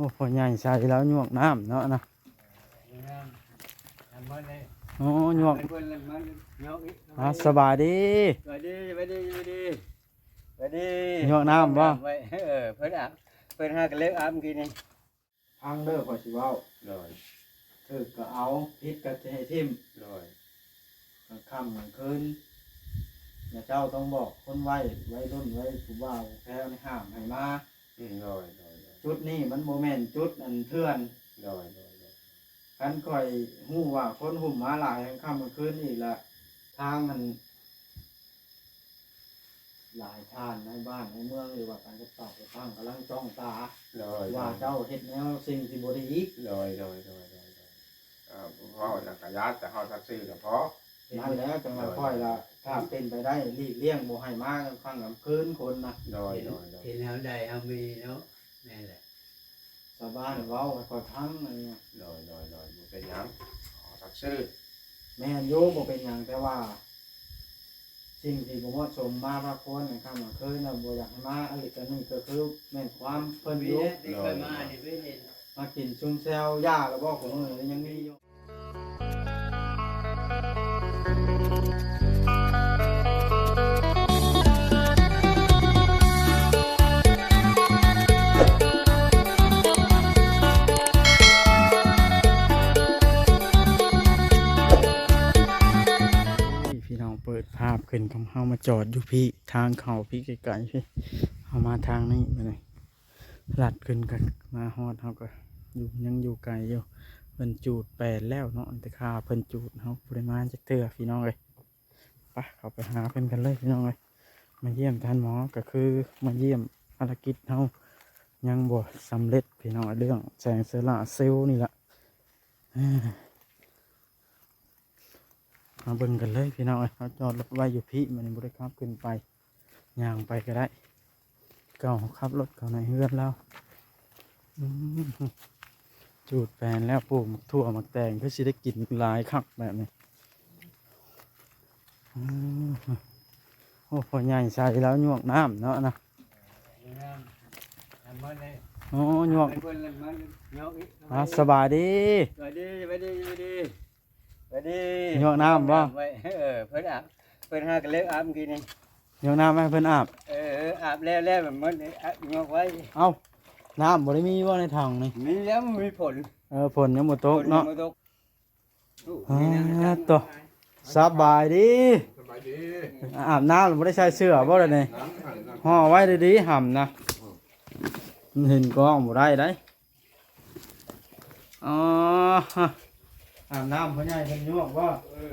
ອ້ ພໍ່ໃຫຍ່ໃສ່ລາວຍວກນ້ຳເນາະນະ. ໂອ້ ຍວກ ອ່າ ສະບາຍດີ ສະບາຍດີ ສະບາຍດີ ສະບາຍດີ ສະບາຍດີ. ຍວກນ້ຳບໍ່? ເອີ ເພິ່ນອາບ ເພິ່ນຫາກະເລີກອາບກີ້ນີ້. ຟັງເດີ ຂ້ອຍຊິເວົ້າ. ໂດຍ. ຖືກກໍເອົາ ຜິດກໍໃຫ້ຖິ້ມ. ໂດຍ. ກາງຄ່ຳກາງຄືນ ເຈົ້າຕ້ອງບອກຄົນໄວ ໄວລຸ້ນ ໄວຜູ້ບ່າວຜູ້ແພ້ວນີ້ຫ້າມໃຫ້ມາ. ອືມ ໂດຍ ໂດຍ ໂດຍ. ຈຸດນີ້ມັນບໍ່ແມ່ນຈຸດອັນເຖື່ອນ. ໂດຍ ໂດຍ ໂດຍ. ຄັນຂ້ອຍຮູ້ວ່າຄົນຮຸ່ມມາຫຼາຍກາງຄ່ຳກາງຄືນອີກລະ ທາງອັນ ຫຼາຍທ່ານໃນບ້ານໃນເມືອງ ຫຼືວ່າການຈັດຕັ້ງຈັດຕັ້ງກຳລັງຈ້ອງຕາ ໂດຍ ວ່າເຈົ້າເຮັດແນວສິ່ງທີ່ບໍ່ດີ. ໂດຍ ໂດຍ ໂດຍ ໂດຍ ໂດຍ. ເອີ ເວົ້າແລ້ວກໍຢ້ານ ແຕ່ເຮົາສັກຊື່ກໍພໍ. ນັ້ນແຫຼະ ຈັ່ງວ່າຂ້ອຍລະ ຖ້າເປັນໄປໄດ້ຫຼີກລ້ຽງບໍ່ໃຫ້ມາກາງຄ່ຳກາງຄືນຄົນນະ. ໂດຍ ໂດຍ ໂດຍ. ເຫັນແນວໃດເຮົາມີເນາະ. ແມ່ນແຫຼະ ຊາວບ້ານເວົ້າໃຫ້ຂ້ອຍຟັງ. ໂດຍ ໂດຍ ໂດຍ. ບໍ່ເປັນຫຍັງ ຂໍສັກຊື່. ແມ່ນຢູ່ ບໍ່ເປັນຫຍັງ ແຕ່ວ່າສິ່ງທີ່ບໍ່ເໝາະສົມມາພາກພວນໃນຄ່ຳກາງຄືນນະ ບໍ່ຢາກໃຫ້ມາ. ອັນນີ້ກໍ ນີ້ກໍຄືແມ່ນຄວາມເພິ່ນຢູ່. ໂດຍ ມາກິນຊຸມແຊວຢາລະບໍ່ ຂອງມື້ນີ້ຍັງມີຢູ່. ພີ່ນ້ອງ ເປີດພາບຂຶ້ນ ເຮົາມາຈອດຢູ່ພີ້ ທາງເຂົ້າພີ້ໄກໆ ພີ້ ເຮົາມາທາງນີ້ບາດນີ້. ລັດຂຶ້ນກໍມາຮອດ ເຮົາກໍຢູ່ ຍັງຢູ່ໄກຢູ່. ເພິ່ນຈູດແປນແລ້ວເນາະ ແຕ່ຄ່າເພິ່ນຈູດ ເຮົາບໍ່ໄດ້ມາຈັກເທື່ອພີ່ນ້ອງເອີຍ. ໄປ ເຂົ້າໄປຫາເພິ່ນກັນເລີຍພີ່ນ້ອງເອີຍ. ມາຢ້ຽມທ່ານໝໍ ກໍຄືມາຢ້ຽມ ພາລະກິດເຮົາຍັງບໍ່ສຳເລັດພີ່ນ້ອງເອີຍ ເລື່ອງແສງໂຊລາເຊວນີ້ລະ. ມາເບິ່ງກັນເລີຍພີ່ນ້ອງເອີຍ. ເຮົາຈອດລົດໄວ້ຢູ່ພີ້ ມັນບໍ່ໄດ້ຂັບຂຶ້ນໄປ ຍ່າງໄປກໍໄດ້. ເກົ່າເຮົາຂັບລົດເຂົ້າໃນເຮືອນລາວ. ອືມ ຈູດແປນແລ້ວ ປູກໝາກຖົ່ວໝາກແຕງ ຄືຊິໄດ້ກິນຫຼາຍຄັກແບບນີ້. ອືມ ໂອ້ ພໍ່ໃຫຍ່ໃສ່ລາວຍວກນ້ຳເນາະນະ. ໂອ້ ຍວກ ອ່າ ສະບາຍດີ ສະບາຍດີ ສະບາຍດີ ສະບາຍດີ. ສະບາຍດີ. ຍວກນ້ຳບໍ່? ເອີ ເພິ່ນອາບ ເພິ່ນຫາກະເລີກອາບກີ້ນີ້. ຍວກນ້ຳໃຫ້ເພິ່ນອາບ. ເອີ ອາບແລ້ວ ແລ້ວມັນຍວກໄວ້. ເອົ້າ ນ້ຳບໍ່ໄດ້ມີບໍ່ໃນຖັງນີ້? ມີແລ້ວ ມັນມີຝົນ. ເອີ ຝົນຍັງບໍ່ຕົກເນາະ. ຝົນຍັງບໍ່ຕົກ. ອ່າ ໂຕ ສະບາຍດີ ສະບາຍດີ. ອາບນ້ຳບໍ່ໄດ້ໃສ່ເສື້ອບໍ່ລະນີ້? ຫໍ້ໄວ້ດີໆ ຫຳນະ. ມັນເຫັນກ້ອງບໍ່ໄດ້ໃດ. ອໍ ອາບນ້ຳພໍ່ໃຫຍ່ເພິ່ນຍວກບໍ່?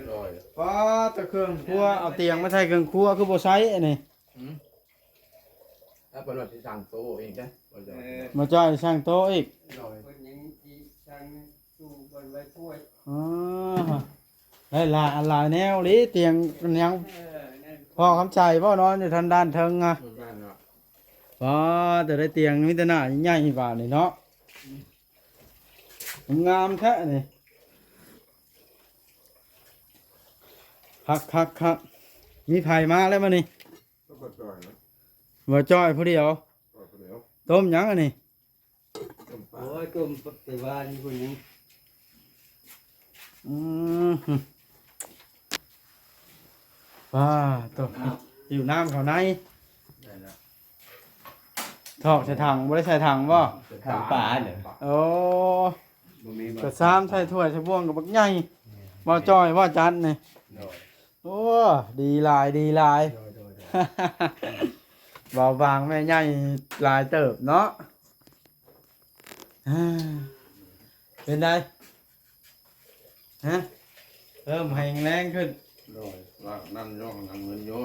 ໂດຍ. ປ້າ ແຕ່ເຄື່ອງຄົວ ເອົາຕຽງມາໃສ່ເຄື່ອງຄົວ ຄືບໍ່ໃຊ້ອັນນີ້? ອືມ ແລ້ວເພິ່ນວ່າຊິສ້າງໂຕອີກເດ້ ບໍ່ຈ່ອຍ ບໍ່ຈ່ອຍສ້າງໂຕອີກ. ໂດຍ. ເພິ່ນຍັງຊິສ້າງຕູ້ບ່ອນໄວ້ຖ້ວຍ. ອໍ ຫຼາຍໆ ອັນຫຼາຍແນວເລີຍ ຕຽງຫຍັງ. ເອີ ພໍ່ຄຳໃສບໍ່ນອນຢູ່ທາງດ້ານເທິງອະ? ແມ່ນເນາະ. ອໍ ແຕ່ໄດ້ຕຽງມີແຕ່ໜ້າໃຫຍ່ບາດນີ້ເນາະ. ອືມ ງາມແທ້ນີ້. ຄັກໆໆ. ມີໃຜມາແລ້ວມື້ນີ້? ກໍບໍ່ຈ່ອຍນະ. ບໍ່ຈ່ອຍຜູ້ດຽວ. ຂ້ອຍຜູ້ດຽວ. ຕົ້ມຫຍັງອັນນີ້? ຕົ້ມປາ. ໂອ້ຍ ຕົ້ມແຕ່ວ່ານີ້ພຸ້ນຍັງ. ອືມ ປາໂຕ ຫິວນ້ຳເຂົ້າໃນ. ໄດ້ແລ້ວ. ຖອກໃສ່ຖັງ ບໍ່ໄດ້ໃສ່ຖັງບໍ່? ຖັງປາເນາະ. ໂອ້ ບໍ່ມີ ກະຊາມໃສ່ຖ້ວຍໃສ່ບ່ວງກະບັກໃຫຍ່. ແມ່ນ. ບໍ່ຈ່ອຍບໍ່ຈັນນີ້. ໂດຍ. ໂອ້ ດີຫຼາຍ ດີຫຼາຍ. ໂດຍ ໂດຍ ໂດຍ. ເບົາບາງແມ່ໃຫຍ່ຫຼາຍເຕີບເນາະ. ເປັນໃດ? ຮະ? ເລີ່ມແຮງແຮງຂຶ້ນ. ໂດຍ. ວ່ານັ້ນຢູ່ ນຳເງິນຢູ່.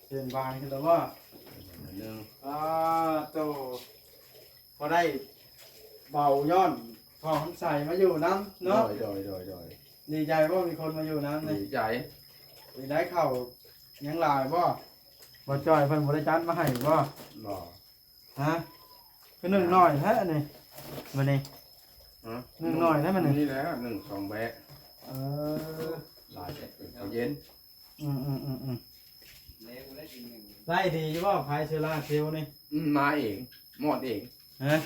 ເປັນບາງຂຶ້ນແລ້ວບໍ່? ໜ້ອຍໜຶ່ງ. ອາ ໂຕ ພໍໄດ້ເບົາຍ້ອນພໍ່ຄຳໃສມາຢູ່ນຳເນາະ. ໂດຍ ໂດຍ ໂດຍ ໂດຍ. ດີໃຈບໍ່ ມີຄົນມາຢູ່ນຳນີ້? ດີໃຈ. ໄດ້ເຂົ້າຍັງຫຼາຍບໍ່? ບໍ່ຈ່ອຍເພິ່ນບໍ່ໄດ້ຈັດມາໃຫ້ບໍ່? ບໍ່. ຮະ? ຄືໜຶ້ງໜ້ອຍແທ້ອັນນີ້ ມື້ນີ້. ຮະ? ໜຶ້ງໜ້ອຍແທ້ມື້ນີ້. ນີ້ແຫຼະ ໜຶ້ງສອງແບະ. ເອີ ຫຼາຍເປັນເຂົ້າເຢັນ. ອືມໆໆໆ. ໄດ້ດີຢູ່ບໍ່ ໄຟໂຊລາເຊວນີ້? ອືມ ມາເອງ ມອດເອງ. ຮະ?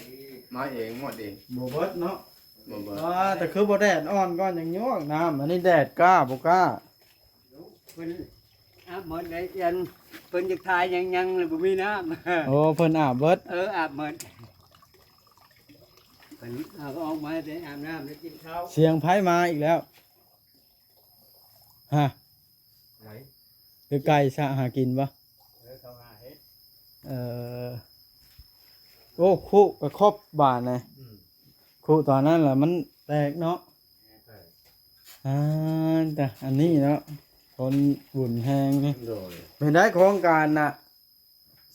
ມາເອງໝົດເອງ ບໍ່ເບິດເນາະ ບໍ່ເບິດ ອ່າ ແຕ່ຄືບໍ່ແດດອ່ອນກ່ອນ ຍັງຍອກນ້ຳ ອັນນີ້ແດດກ້າບໍ່ກ້າ ເພິ່ນອາບໝົດໄດ້ ອັນເພິ່ນຢາກຖ່າຍຫຍັງໆ ແລ້ວບໍ່ມີນ້ຳ ໂອ້ ເພິ່ນອາບເບິດ ເອີ ອາບໝົດ ເພິ່ນເອົາອອກມາແຕ່ອາບນ້ຳ ແລ້ວກິນເຂົ້າ ສຽງໃຜມາອີກແລ້ວ ຮະ ໃຜ ຄືໄກ່ຊະຫາກິນບໍ່ ເອີ ເຂົາຫາເຫັດ ເອີ ໂອ້ ຄຸກະຄົບບາດນະ ອືມ ຄຸຕອນນັ້ນລະມັນແຕກເນາະ ແຕກ ອ່າ ແຕ່ອັນນີ້ເນາະ ຄົນບຸນແຮງນີ້ ໂດຍ ເປັນໄດ້ໂຄງການນະ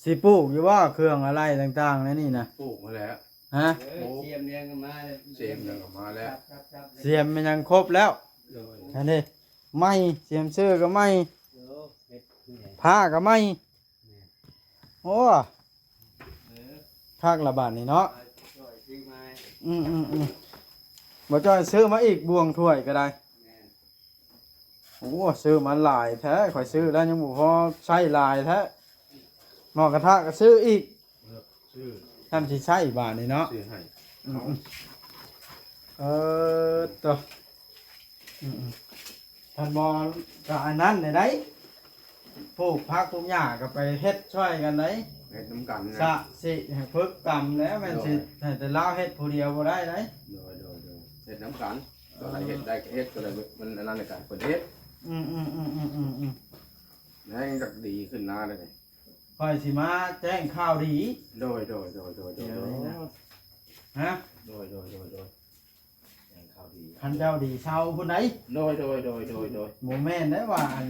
ຊິປູກຢູ່ບໍ່ ເຄື່ອງອາໄລຕ່າງໆ ໃນນີ້ນະ ປູກຫັ້ນແຫຼະ ຮະ ເອີ ໂອ້ ສຽມຫຍັງກໍມາແລ້ວ ສຽມຫຍັງກໍມາແລ້ວ ສຽມແມ່ນຫຍັງຄົບແລ້ວ ໂດຍ ຫັ້ນເດ້ ໄມ້ ສຽມເຊີກໍໄມ້ ໂອ້ ເຮັດແມ່ນ ຜ້າກໍໄມ້ ແມ່ນ ໂອ້ ເອີ ຄັກລະບາດນີ້ເນາະ ຊ່ອຍຊື້ມາ ອືມໆໆ ບໍ່ຈ້ອຍຊື້ມາອີກ ບ່ວງຖ້ວຍກໍໄດ້ ແມ່ນ ໂອ້ ຊື້ມາຫຼາຍແທ້ ຂ້ອຍຊື້ແລ້ວຍັງບໍ່ພໍໃຊ້ຫຼາຍແທ້ ໝໍ້ກະທະກໍຊື້ອີກ ຊື້ ທຳຊິໃຊ້ບາດນີ້ເນາະ ຊື້ໃຫ້ ອືມໆ ເອີ ໂຕ ອືມໆ ທ່ານບໍ່ ກໍອັນນັ້ນໄດ້ ປູກຜັກປູກຫຍ້າກໍໄປເຮັດຊ່ອຍກັນໄດ໋ ເຮັດນຳກັນນະ ສະຊິໃຫ້ຝຶກກຳແລ້ວແມ່ນ ໂດຍ ຊິໃຫ້ແຕ່ລາວເຮັດຜູ້ດຽວບໍ່ໄດ້ໄດ໋ ໂດຍໆໆ ເຮັດນຳກັນ ຕົວໃດເຮັດໄດ້ກໍເຮັດ ຕົວໃດມັນອັນນັ້ນກໍເພິ່ນເຮັດ ອືມໆໆໆໆ ແຮງຈັກດີຂຶ້ນນາເດ້ ຂ້ອຍຊິມາແຈ້ງຂ່າວດີ ໂດຍໆໆໆ ດຽວນີ້ນະ ຮະ ໂດຍໆໆໆ ແຈ້ງຂ່າວດີ ຄັນເຈົ້າດີເຊົາພຸ້ນໃດ ໂດຍໆໆໆ ບໍ່ແມ່ນໄດ໋ວ່າອັນ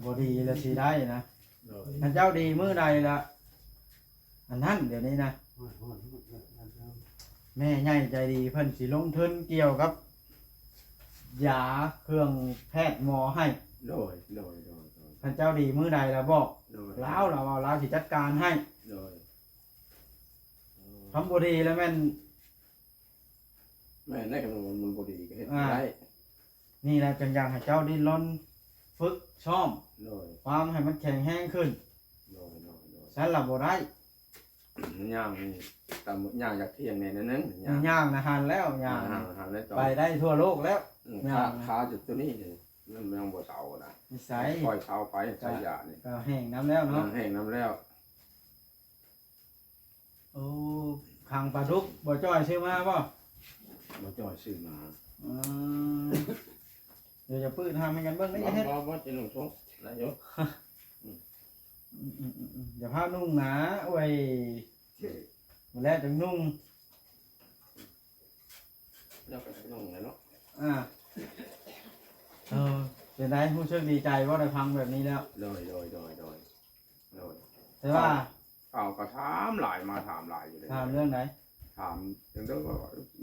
ບໍ່ດີລະຊິໄດ້ນະ ໂດຍ ຄັນເຈົ້າດີມື້ໃດລະ ອັນນັ້ນດຽວນີ້ນະ ແມ່ໃຫຍ່ໃຈດີເພິ່ນຊິລົງທຶນກ່ຽວກັບຢາເຄື່ອງແພດໝໍໃຫ້ ໂດຍ ໂດຍ ໂດຍ ໂດຍ ຄັນເຈົ້າດີມື້ໃດລະບອກ ໂດຍ ລາວ ລາວເວົ້າລາວຊິຈັດການໃຫ້ ໂດຍ ຄຳບໍ່ດີລະແມ່ນ ແມ່ນໄດ໋ ຄັນມັນບໍ່ດີກໍເຮັດບໍ່ໄດ້ ອ່າ ນີ້ແຫຼະຈຶ່ງຢາກໃຫ້ເຈົ້າດີ້ນລົນຝຶກຊ້ອມ ໂດຍ ຄວາມໃຫ້ມັນແຂງແຮງຂຶ້ນ ໂດຍໆໆ ຊັ້ນລະບໍ່ໄດ້ ຍ່າງນີ້ ຕາມຍ່າງຢາກທ່ຽງແດ່ໜ້ອຍໜຶ່ງ ຍ່າງນະຫັນແລ້ວ ຍ່າງ ອ່າ ຫັນແລ້ວ ໄປໄດ້ທົ່ວໂລກແລ້ວ ອືມ ຂາ ຂາຈຸດໂຕນີ້ນີ້ ມັນຍັງບໍ່ເຊົານະ ນິໄສ ຄ່ອຍເຊົາໄປ ໃຊ້ຢານີ້ ກໍແຫ້ງນຳແລ້ວເນາະ ແຫ້ງນຳແລ້ວ ໂອ້ ຄັງປາດຸກ ບໍ່ຈ້ອຍຊື້ມາບໍ່? ບໍ່ຈ້ອຍຊື້ມາ ອືມ ດຽວຈະປືດຫາໃຫ້ກັນເບິ່ງໄດ້ ບໍ່ ເຮັດ ບໍ່ ບໍ່ ຈະນຸ່ງຊົງໄດ້ຢູ່ ອືມໆໆໆ ຢ່າພານຸ່ງໜາ ໂອ້ຍ ມື້ແລກຈັ່ງນຸ່ງ ແລ້ວກໍນຸ່ງແລ້ວເນາະ ອ່າ ເອີ ເປັນໃດ ຮູ້ສຶກດີໃຈບໍ່ ໄດ້ຟັງແບບນີ້ແລ້ວ? ໂດຍ ໂດຍ ໂດຍ ໂດຍ ໂດຍ ແຕ່ວ່າ ເຂົາກໍຖາມຫຼາຍ ມາຖາມຫຼາຍຢູ່ເດ້ ຖາມເລື່ອງໃດ? ຖາມຈັ່ງໃດກໍ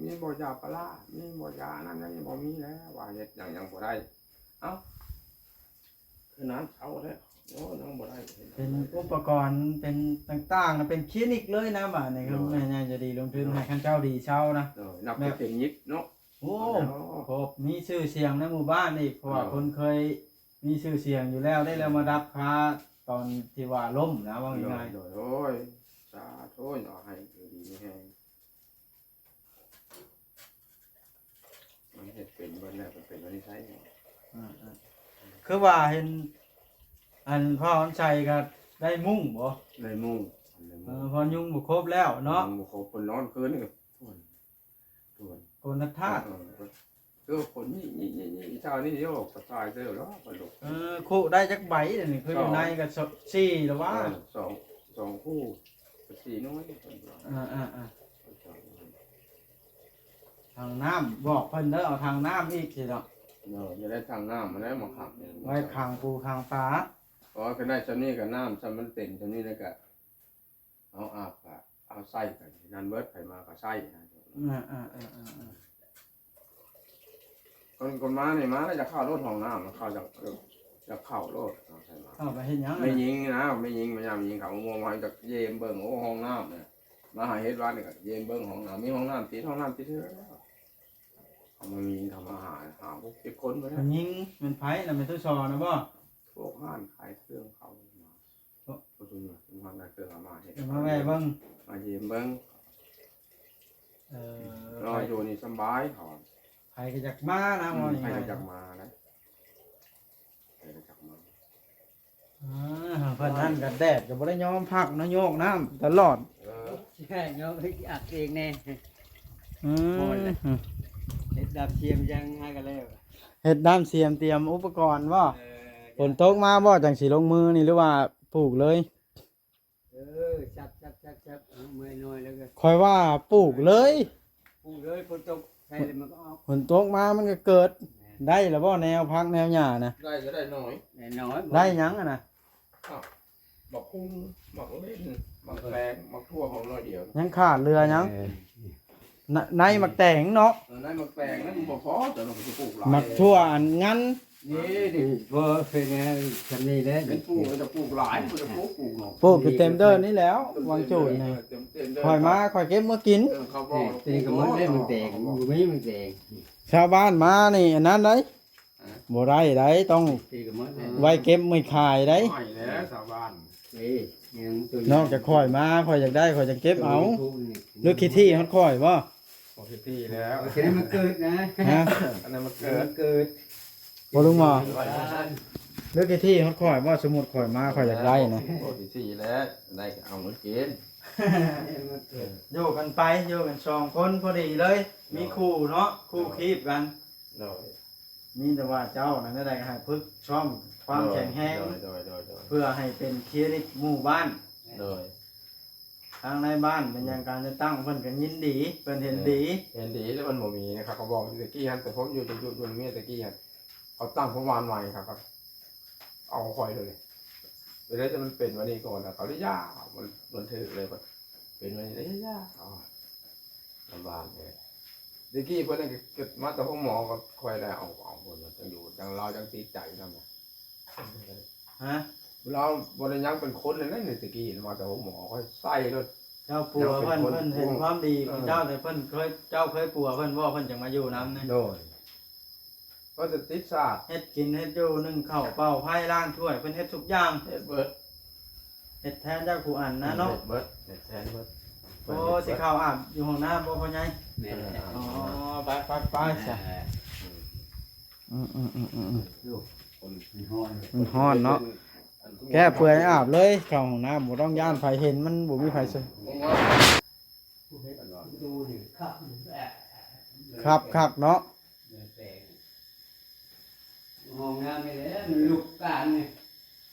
ມີບໍ່ຢາປາລາ ມີບໍ່ຢາອັນນັ້ນ ຍັງບໍ່ມີແລ້ວ ວ່າເຮັດຫຍັງຍັງບໍ່ໄດ້ ເອົ້າ ຄືນານເຊົາແທ້ ໂອ້ ຍັງບໍ່ໄດ້ ເປັນອຸປະກອນ ເປັນຕ່າງໆນະ ເປັນຄລີນິກເລີຍນະ ບາດນີ້ ໂດຍ ແມ່ໃຫຍ່ໃຈດີລົງທຶນໃຫ້ ຄັນເຈົ້າດີເຊົານະ ໂດຍ ນັບເປັນຄລີນິກເນາະ ໂອ້ ໂອ້ ຄົບ ມີຊື່ສຽງໃນໝູ່ບ້ານອີກ ເພາະວ່າ ໂດຍ ຄົນເຄີຍ ມີຊື່ສຽງຢູ່ແລ້ວ ໄດ້ແລ້ວມາດັບຄາຕອນທີ່ວ່າລົ້ມນະ ເວົ້າງ່າຍໆ ໂດຍ ໂດຍ ໂອ້ຍ ສາທຸ ຂໍໃຫ້ຢູ່ດີມີແຮງ ມັນເຮັດເປັນເບິດແລ້ວ ມັນເປັນອັນນີ້ໃຊ້ ອ່າໆ ຄືວ່າເຫັນ ອັນພໍ່ອອນໄຊກໍໄດ້ມຸ້ງບໍ່? ໄດ້ມຸ້ງ ໄດ້ມຸ້ງ ເອີ ເພາະຍຸງບໍ່ຄົບແລ້ວເນາະ ຍຸງບໍ່ຄົບ ເພິ່ນນອນຄືນນີ້ກໍ ໂກນທັດທາດ ເອີ ຄືຄົນນີ້ ນີ້ ນີ້ ນີ້ ຊາວນີ້ໂຍກກະຊາຍເດີລະ ເອີ ຄູ່ໄດ້ຈັກໃບດຽວນີ້ ຄືຢູ່ໃນກໍສີ່ລະວ່າ ເອີ ສອງ ສອງຄູ່ ກໍສີ່ໜ່ວຍ ອ່າໆ ຖັງນ້ຳ ບອກເພິ່ນເດີ ເອົາຖັງນ້ຳອີກຊິເນາະ ເອີ ຢາກໄດ້ຖັງນ້ຳຫັ້ນແຫຼະ ມາຂັງ ໄວ້ຂັງປູຂັງປາ ເພາະວ່າຄັນໄດ້ຊ່ຳນີ້ກໍນ້ຳຊ່ຳມັນເຕັມຊ່ຳນີ້ແລ້ວກໍ ເຮົາອາບກະເອົາໃສ່ກັນນັ້ນເບິດ ໃຜມາກໍໃຊ້ນະ ອ່າໆໆໆໆ ຄົນ ຄົນມານີ້ມາແລ້ວຈະເຂົ້າໂລດຫ້ອງນ້ຳ ເຂົ້າຈະ ຈະເຂົ້າໂລດ ເອົາໃສ່ມາ ເຂົ້າໄປເຮັດຫຍັງ ແມ່ຍິງນະ ແມ່ຍິງ ແມ່ຍາມຍິງເຂົາມາ ມາຈະເຢ້ມເບິ່ງ ໂອ້ ຫ້ອງນ້ຳນີ້ ມາຫາເຮັດວານນີ້ກໍເຢ້ມເບິ່ງຫ້ອງນ້ຳ ມີຫ້ອງນ້ຳຕິດ ຫ້ອງນ້ຳຕິດເທື່ອ ເຂົາມາມີເຂົາມາຫາ ຫາຫົກເຈັດຄົນພຸ້ນແຫຼະ ແມ່ຍິງແມ່ນໃຜນະ ແມ່ນຕຸສອນນະບໍ່? ພວກຮ້ານຂາຍເຄື່ອງເຂົາມາ ໂອ້ ອືມ ມາແລ້ວເກີດເອົາມາເຮັດ ມາແວ່ເບິ່ງ ມາຢ້ຽມເບິ່ງ ເອີ ລອຢູ່ນີ້ສຳບາຍເຂົາ ໃຜກໍຢາກມານະ ອືມ ວ່າງ່າຍໆ ໃຜກໍຢາກມານະ ໃຜກໍຢາກມາ ອ່າ ເພິ່ນຫັ້ນກໍແດດກໍບໍ່ໄດ້ຍອມພັກເນາະ ໂຍກນ້ຳຕະຫຼອດ ເອີ ໃຊ່ ໂຍກອັກເອງແດ່ ອືມ ເຮັດດຳຊຽມຍັງຫາກໍແລ້ວ ເຮັດດຳຊຽມຕຽມອຸປະກອນບໍ່? ເອີ ຝົນຕົກມາບໍ່ ຈັ່ງຊິລົງມືນີ້ ຫຼືວ່າປູກເລີຍ? ເອີ ຊັບໆໆ ເອົາເມື່ອຍໜ້ອຍແລ້ວກໍ ຂ້ອຍວ່າປູກເລີຍ ປູກເລີຍ ຝົນຕົກໃສ່ແລ້ວມັນກໍອອກ ຝົນຕົກມາມັນກໍເກີດ ແມ່ນ ໄດ້ລະບໍ່ ແນວຜັກແນວຫຍ້ານະ? ໄດ້ກໍໄດ້ໜ້ອຍ ໄດ້ໜ້ອຍ ໄດ້ຫຍັງຫັ້ນນະ? ອ້າວ ໝາກຫຸ່ງ ໝາກເລັ່ນ ໝາກແຕງ ໝາກຖົ່ວ ເຮົາໜ້ອຍດຽວ ຍັງຂາດເຫຼືອຫຍັງ? ເອີ ໃນ ໃນໝາກແຕງເນາະ ເອີ ໃນໝາກແຕງນັ້ນບໍ່ພໍ ແຕ່ວ່າມັນຊິປູກຫຼາຍ ໝາກຖົ່ວອັນງັນ ນີ້ ນີ້ ບໍ່ເປັນແນວຊ່ຳນີ້ແຫຼະ ມັນປູກ ມັນຈະປູກຫຼາຍ ມັນຈະປູກ ປູກເນາະ ປູກຢູ່ເຕັມເດີ່ນນີ້ແຫຼ້ວ ວາງຈູນນີ້ ເອີ ເຕັມ ເຕັມເດີ່ນ ຂ້ອຍມາ ຂ້ອຍເກັບເມືອກິນ ເອີ ເຂົາບອກ ນີ້ ນີ້ກໍໝົດແລ້ວ ມັນແຕກ ມັນບໍ່ມີ ມັນແຕກ ຊາວບ້ານມານີ້ ອັນນັ້ນເດ້ ຮະ ບໍ່ໄດ້ໃດ ຕ້ອງ ນີ້ກໍໝົດແລ້ວ ໄວ້ເກັບໄວ້ຂາຍໃດ ໃຫ້ແລ້ວຊາວບ້ານ ນີ້ ຍັງຕົວ ນອກຈາກຂ້ອຍມາ ຂ້ອຍຢາກໄດ້ ຂ້ອຍຈະເກັບເອົາ ຫຼືຂີ້ຖີ່ຮອດຂ້ອຍບໍ່? ບໍ່ຂີ້ຖີ່ແລ້ວ ໂອເຄ ມັນເກີດນະ ຮະ ອັນນັ້ນມັນເກີດ ມັນເກີດ ບໍ່ລຸງໝໍ ເລີກທີ່ທີ່ຮອດຂ້ອຍບໍ່? ສົມມຸດຂ້ອຍມາ ຂ້ອຍຢາກໄດ້ນະ ບໍ່ທີ່ທີ່ແລ້ວ ໄດ້ກໍເອົາມາກິນ ຢູ່ກັນໄປ ຢູ່ກັນສອງຄົນພໍດີເລີຍ ມີຄູ່ເນາະ ຄູ່ຄີບກັນ ໂດຍ ມີແຕ່ວ່າເຈົ້ານັ້ນໄດ້ໃຫ້ຝຶກຊ້ອມຄວາມແຂງແຮງ ໂດຍ ໂດຍ ໂດຍ ໂດຍ ເພື່ອໃຫ້ເປັນຄລິນິກໝູ່ບ້ານ ໂດຍ ທາງນາຍບ້ານເປັນຫຍັງການຈັດຕັ້ງເພິ່ນກໍຍິນດີ ເພິ່ນເຫັນດີ ເອີ ເຫັນດີ ແຕ່ມັນບໍ່ມີນະ ເຂົາກໍບອກແຕ່ກີ້ຫັ້ນ ແຕ່ຜົມຢູ່ ຢູ່ ຢູ່ນຳເມຍແຕ່ກີ້ຫັ້ນ ເຂົາຕັ້ງໂຮງງານໃໝ່ ເຂົາກໍເອົາຂ້ອຍໂລດເດ ແຕ່ໄດ້ແຕ່ມັນເປັນວ່ານີ້ກ່ອນ ເຂົາໄດ້ຢາ ມັນ ມັນຖືກເລີຍ ເປັນວ່ານີ້ໄດ້ຢາ ເອົາລຳບາກເດ ແຕ່ກີ້ເພິ່ນນັ້ນກໍມາແຕ່ໂຮງໝໍ ກໍຂ້ອຍໄດ້ເອົາ ເອົາເພິ່ນຈັ່ງຢູ່ ຈັ່ງລາວຈັ່ງຕິດໃຈນຳນະ ຮະ ລາວບໍ່ໄດ້ຍັງເປັນຄົນເລີຍນະ ແຕ່ກີ້ມາແຕ່ໂຮງໝໍ ຂ້ອຍໃສ່ໂລດ ເຈົ້າປົວເພິ່ນ ເພິ່ນເຫັນຄວາມດີຂອງເຈົ້າ ແຕ່ເພິ່ນເຄີຍ ເຈົ້າເຄີຍປົວເພິ່ນບໍ່? ເພິ່ນຈັ່ງມາຢູ່ນຳນີ້ ໂດຍ ເພິ່ນຈະຕິດສາດ ເຮັດກິນເຮັດຢູ່ ໜຶ້ງເຂົ້າ ເປົ່າໄພ້ ລ້າງຖ້ວຍ ເພິ່ນເຮັດທຸກຢ່າງ ເຮັດເບິດ ເຮັດແທນເຈົ້າຄູ່ອັນນະເນາະ ເຮັດເບິດ ເຮັດແທນເບິດ ໂອ້ ຊິເຂົ້າອາບຢູ່ຫ້ອງນ້ຳບໍ່ພໍ່ໃຫຍ່? ແມ່ນແຫຼະ ອໍ ໄປໆໆ ຊະ ອືມ ອືມໆໆໆ ມັນຮ້ອນ ມັນຮ້ອນເນາະ ແກ້ເປື່ອຍອາບເລີຍ ເຂົ້າຫ້ອງນ້ຳບໍ່ຕ້ອງຢ້ານໃຜເຫັນ ມັນບໍ່ມີໃຜຊ່ວຍ ຄັກໆເນາະ ຫ້ອງນ້ຳນີ້ແຫຼະ ມັນລຸກກາງນີ້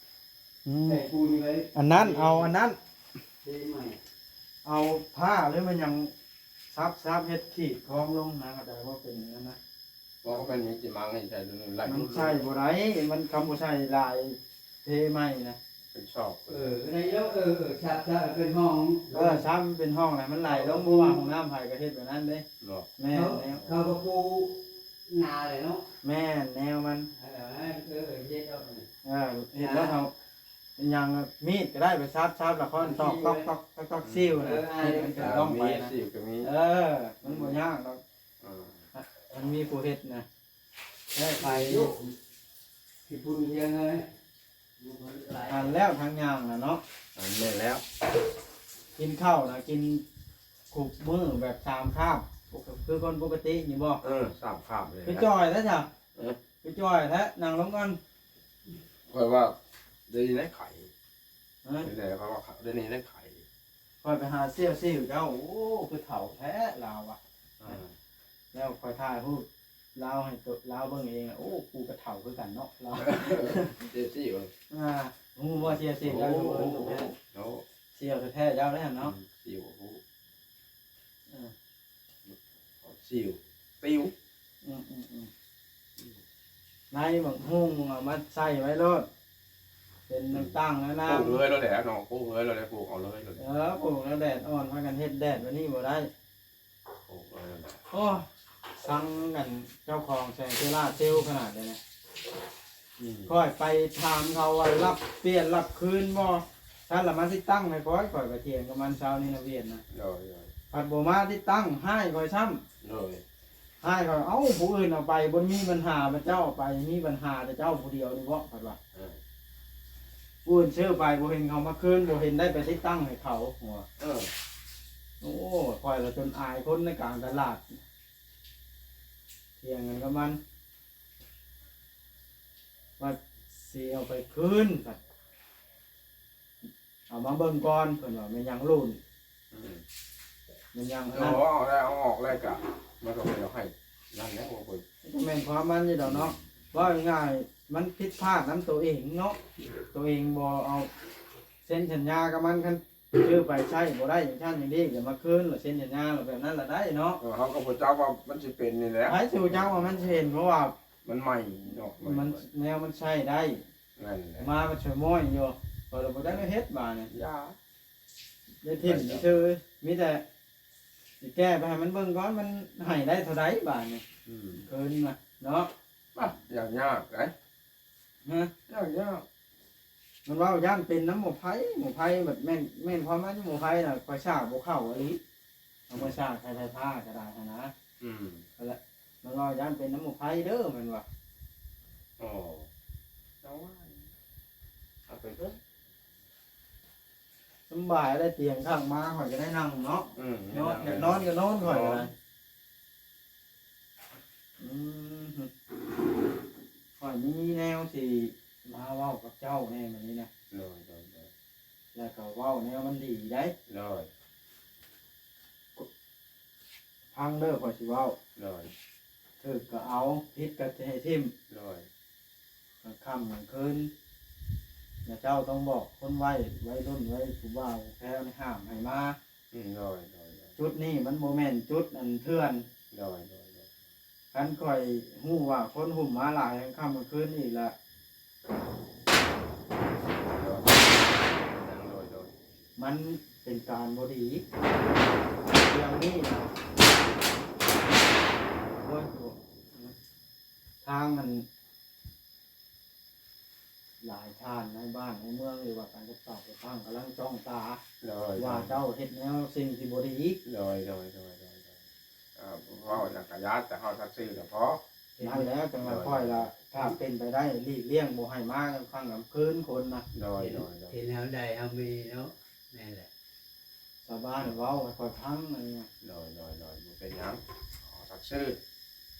ອືມ ໃສ່ປູນໄວ້ ອັນນັ້ນ ເອົາອັນນັ້ນ ເທໃໝ່ ເອົາຜ້າຫຼືມັນຫຍັງ ຊັບໆ ເຮັດຂີດຄອງລົງນະ ເຂົ້າໃຈບໍ່? ເປັນອັນນັ້ນນະ ບໍ່ ກໍແມ່ນມີຈິມັງໃຫ້ໃສ່ ມັນໃສ່ບໍ່ໄດ້ ມັນ ຄຳບໍ່ໃສ່ຫຼາຍ ເທໃໝ່ນະ ເປັນຊອກ ເອີ ໄດ້ຢູ່ ເອີ ເອີ ຊັບໆ ເປັນຫ້ອງ ເອີ ຊ້ຳເປັນຫ້ອງນະ ມັນໄຫຼລົງ ເພາະວ່າຫ້ອງນ້ຳໃຜກໍເຮັດແບບນັ້ນເດ້ ເນາະ ແມ່ນແນວ ເຂົາກໍປູນາແຫຼະເນາະ ແມ່ນແນວມັນ ເອີ ເຮັດເອົາ ເອີ ເຮັດແລ້ວເຮົາ ຫຍັງ ມີດກໍໄດ້ໄປຊັບໆ ແລ້ວຄ່ອຍຕອກຕອກໆ ຕອກໆ ຊິ້ວນະ ເອີ ເຮັດໃຫ້ມັນເປັນຮ່ອງໄປນະ ຊິ້ວກໍມີ ເອີ ມັນບໍ່ຍາກດອກ ເອີ ມັນມີຜູ້ເຮັດນະ ໄດ້ໄປຢູ່ ທີ່ພຸ້ນຮຽນເລີຍ ອັນແລ້ວທາງຍ່າງນະເນາະ ອັນແລ້ວ ກິນເຂົ້ານະ ກິນ ຄຸບມື້ແບບສາມຄາບ ຄືຄົນປົກກະຕິນີ້ບໍ່? ເອີ ສາມຄາບເລີຍ ຄືຈ່ອຍແທ້ຊະ ເອີ ຄືຈ່ອຍແທ້ ນັ່ງລົງກ່ອນ ຂ້ອຍວ່າ ດຽວນີ້ໄດ້ໄຂ້ ຮະ ດຽວນີ້ຂ້ອຍວ່າ ດຽວນີ້ໄດ້ໄຂ້ ຂ້ອຍໄປຫາສ່ຽວຊິວເຈົ້າ ໂອ້ ຄືເຖົ້າແທ້ລາວວ່າ ເອີ ແລ້ວຂ້ອຍຖ່າຍຮູບລາວໃຫ້ໂຕ ລາວເບິ່ງເອງ ໂອ້ ກູກໍເຖົ້າຄືກັນເນາະລາວ ເຊຍຊິວ ອ່າ ຮູ້ບໍ່ ເຊຍຊິວ ເຈົ້າຢູ່ເອີ ໂອ້ ເຈົ້າແທ້ ໂອ້ ເຊຍແທ້ເຈົ້າເດ້ເນາະ ອືມ ຊິວ ໂອ້ ເອີ ຊິວ ປິວ ອືມໆໆ ໃນບັກຫຸ່ງເອົາມາໃສ່ໄວ້ໂລດ ເປັນຕ່າງໆນານາ ປູກເລີຍໂລດແຫຼະເນາະ ປູກເລີຍໂລດແຫຼະ ປູກເອົາເລີຍໂລດ ເອີ ປູກແລ້ວແດດອ່ອນ ພາກັນເຮັດແດດແບບນີ້ບໍ່ໄດ້ ໂອ້ຍ ຊັງກັນເຈົ້າຂອງແສງໂຊລາເຊວຂະໜາດໃດນະ ອືມ ຂ້ອຍໄປຖາມເຂົາວ່າຮັບປ່ຽນຮັບຄືນບໍ່ ຊັ້ນລະມາຕິດຕັ້ງໃຫ້ຂ້ອຍ ຂ້ອຍໄປຖຽງກັບມັນເຊົ້ານີ້ນະ ວຽນນະ ໂດຍໆ ພັດບໍ່ມາຕິດຕັ້ງ ຮ້າຍຂ້ອຍຊ້ຳ ໂດຍ ຮ້າຍຂ້ອຍ ເອົ້າ ຜູ້ອື່ນເອົາໄປບໍ່ມີບັນຫາ ບັດເຈົ້າເອົາໄປມີບັນຫາ ແຕ່ເຈົ້າຜູ້ດຽວນີ້ເບາະ ເພິ່ນວ່າ ເອີ ຜູ້ອື່ນຊື້ໄປບໍ່ເຫັນເຂົາມາຄືນ ບໍ່ເຫັນໄດ້ໄປຕິດຕັ້ງໃຫ້ເຂົາ. ເອີ ໂອ້ ຂ້ອຍລະຈົນອາຍຄົນໃນກາງຕະຫຼາດ ຖຽງກັນກັບມັນ ວ່າຊິເອົາໄປຄືນ ເອົາມາເບິ່ງກ່ອນ ເພິ່ນວ່າແມ່ນຫຍັງຫຼຸ້ນ ອືມ ແມ່ນຫຍັງອັນນັ້ນ ເອົາອອກແລ້ວ ເອົາອອກແລ້ວກະ ມັນກໍບໍ່ໄດ້ໃຫ້ນັ້ນແຫຼະ ໂອ້ຍ ກໍແມ່ນຄວາມມັນຢູ່ດອກເນາະ. ເວົ້າງ່າຍໆ ມັນຜິດພາດນຳໂຕເອງເນາະ ໂຕເອງບໍ່ເອົາເຊັນສັນຍາກັບມັນ ຄັນຊື້ໄປໃຊ້ບໍ່ໄດ້ຈັ່ງຊັ້ນຈັ່ງນີ້ ກໍມາຄືນ ແລ້ວເຊັນສັນຍາ ແລ້ວແບບນັ້ນລະໄດ້ເນາະ. ເອີ ເຮົາກໍບໍ່ຈັກວ່າມັນຊິເປັນນີ້ແຫຼະ ໃຜຊິຮູ້ຈັກວ່າມັນຊິເປັນ ເພາະວ່າມັນໃໝ່ເນາະ ມັນ ມັນ ແນວມັນໃຊ້ໄດ້ ນັ້ນແຫຼະ ມາມັນຊ່ວຍມ້ອຍຢູ່ ຂ້ອຍລະບໍ່ໄດ້ເຮັດບາດນີ້ ຢ່າ ໄດ້ຖິ້ມຊື່ ມີແຕ່ຊິແກ້ໄປໃຫ້ມັນເບິ່ງກ່ອນ ມັນໃຫ້ໄດ້ເທົ່າໃດບາດນີ້ ອືມ ຄືນນະເນາະ. ປະ ຢ່າງຍາກໄດ໋ ຮະ ຢ່າງຍາກ ມັນເວົ້າຢ້ານເປັນນຳໝໍໄພ ໝໍໄພບັດແມ່ນ ແມ່ນຄວາມໝາຍໝໍໄພນະ ຂ້ອຍສາກບໍ່ເຂົ້າອີ່ຫຼີ ເອົາມາສາກໃສ່ໄຟຟ້າກໍໄດ້ຫັ້ນນະ ອືມ ຫັ້ນແຫຼະ ມັນເວົ້າຢ້ານເປັນນຳໝໍໄພເດີ ມັນວ່າ ໂອ້ ເຈົ້າວ່າ ເອົາໄປເບິ່ງ ສຳບາຍແລ້ວ ຕຽງຂ້າງມາຂ້ອຍກໍໄດ້ນັ່ງເນາະ ອືມ ເນາະ ຢາກນອນກໍນອນ ຂ້ອຍກໍໄດ້ ອືມ ຂ້ອຍມີແນວຊິມາເວົ້າກັບເຈົ້າແດ່ມື້ນີ້ນະ ໂດຍ ໂດຍ ໂດຍ ແລ້ວກໍເວົ້າແນວມັນດີໄດ໋ ໂດຍ ຟັງເດີ ຂ້ອຍຊິເວົ້າ ໂດຍ ຖືກກໍເອົາ ຜິດກໍໃຫ້ຖິ້ມ ໂດຍ ກາງຄ່ຳກາງຄືນ ແລະເຈົ້າຕ້ອງບອກຄົນໄວ ໄວລຸ້ນ ໄວຜູ້ບ່າວຜູ້ແພ້ວໃຫ້ຫ້າມໃຫ້ມາ ອືມ ໂດຍ ໂດຍ ໂດຍ ຈຸດນີ້ມັນບໍ່ແມ່ນຈຸດອັນເຖື່ອນ ໂດຍ ໂດຍ ໂດຍ ຄັນຂ້ອຍຮູ້ວ່າຄົນຫຸ້ມມາຫຼາຍກາງຄ່ຳກາງຄືນອີກລະ ໂດຍ ໂດຍ ໂດຍ ມັນເປັນການບໍ່ດີ ດຽວນີ້ນະ ໂອ້ຍ ທາງອັນ ຫຼາຍທ່ານໃນບ້ານໃນເມືອງ ຫຼືວ່າການຈັດຕັ້ງ ກຳລັງຈ້ອງຕາ ໂດຍ ວ່າເຈົ້າເຮັດແນວສິ່ງທີ່ບໍ່ດີ ໂດຍ ໂດຍ ໂດຍ ໂດຍ ໂດຍ ເອີ ເວົ້າຫຍັງກະຢ່າ ແຕ່ເຮົາສັກຊື່ກໍພໍ ນັ້ນແຫຼະ ຈັ່ງວ່າ ໂດຍ ຂ້ອຍລະ ຖ້າເປັນໄປໄດ້ ຫຼີກລ້ຽງບໍ່ໃຫ້ມາກາງຄ່ຳກາງຄືນຄົນນະ ໂດຍ ໂດຍ ໂດຍ ເຮັດແນວໃດເຮົາມີເນາະ ແມ່ນແຫຼະ ຊາວບ້ານເວົ້າໃຫ້ຂ້ອຍຟັງອັນນີ້ນະ ໂດຍ ໂດຍ ໂດຍ ບໍ່ເປັນຫຍັງ ຂໍສັກຊື່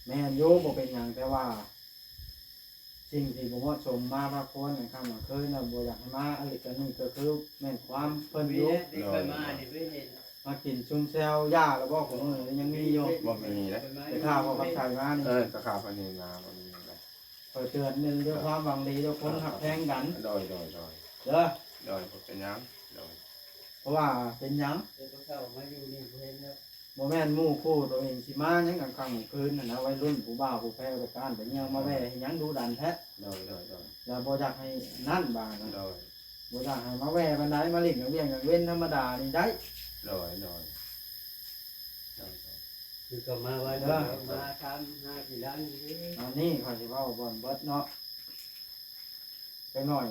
ແມ່ນຢູ່ ບໍ່ເປັນຫຍັງ ແຕ່ວ່າສິ່ງທີ່ບໍ່ເໝາະສົມມາພາກພວນກາງຄ່ຳກາງຄືນນະ ບໍ່ຢາກໃຫ້ມາ ອັນນີ້ກໍຄືແມ່ນຄວາມເພິ່ນຢູ່ ໂດຍ ມາກິນຊຸມແຊວຢາລະບໍ່ ຂອງມື້ນີ້ຍັງມີຢູ່ ບໍ່ມີເດ້ ແຕ່ຂ້າວບໍ່ກັບໃສ່ມານີ້ ເອີ ແຕ່ຂ້າວເພິ່ນນີ້ນະ ບໍ່ມີເດ້ ຂ້ອຍເຕືອນເດ້ ດ້ວຍຄວາມຫວັງດີ ດ້ວຍຄົນຮັກແພງກັນ ໂດຍ ໂດຍ ໂດຍ ເດີ ໂດຍ ບໍ່ເປັນຫຍັງ ໂດຍ ເພາະວ່າເປັນຫຍັງ ແຕ່ຜູ້ເຖົ້າມາຢູ່ນີ້ບໍ່ເຫັນແລ້ວ ບໍ່ແມ່ນໝູ່ຄູ່ໂຕເອງຊິມາຫຍັງກາງຄ່ຳກາງຄືນຫັ້ນນະ ໄວລຸ້ນຜູ້ບ່າວຜູ້ແພ້ວໄປກ້ານໄປຍ່ຽວມາແວ່ເຮັດຫຍັງດຸດັນແທ້ ໂດຍ ໂດຍ ໂດຍ ລະບໍ່ຢາກໃຫ້ນັ້ນບາດນະ ໂດຍ ບໍ່ຢາກໃຫ້ມາແວ່ປານໃດ ມາຫຼິ້ນກາງວຽກກາງເວັນທຳມະດານີ້ໄດ້ ໂດຍ ໂດຍ ໂດຍ ໂດຍ ຄືກໍມາວ່າ ເອີ ມາຖາມຫາທີ່ຫຼັງນີ້ ອັນນີ້ຂ້ອຍຊິເວົ້າກ່ອນເບິດເນາະ ຈັກໜ້ອຍ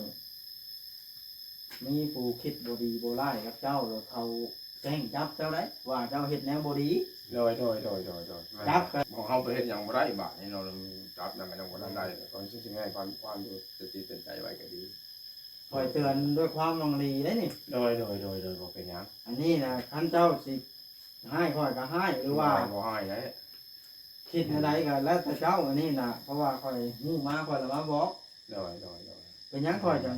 ມີຜູ້ຄິດບໍ່ດີບໍ່ຮ້າຍກັບເຈົ້າ ແລ້ວເຂົາແຈ້ງຈັບເຈົ້າໄດ໋ ວ່າເຈົ້າເຮັດແນວບໍ່ດີ ໂດຍ ໂດຍ ໂດຍ ໂດຍ ໂດຍ ຈັບ ຂອງເຮົາໄປເຮັດຫຍັງບໍ່ໄດ້ບາດນີ້ເນາະ ຈັບຫຍັງກໍຍັງບໍ່ທັນໄດ້ ກໍຊິໃຫ້ຄວາມ ຄວາມຢູ່ ເຕືອນດ້ວຍຄວາມຫວັງດີເດ້ນີ້ ໂດຍ ໂດຍ ໂດຍ ໂດຍ ບໍ່ເປັນຫຍັງ ອັນນີ້ນະ ຄັນເຈົ້າຊິຮ້າຍຂ້ອຍກໍຮ້າຍ ຫຼືວ່າ ບໍ່ຮ້າຍໄດ໋ ຄິດແນວໃດກໍແລ້ວແຕ່ເຈົ້າ ອັນນີ້ນະ ເພາະວ່າຂ້ອຍຮູ້ມາ ຂ້ອຍລະມາບອກ ໂດຍ ໂດຍ ໂດຍ ເປັນຫຍັງຂ້ອຍຈັ່ງ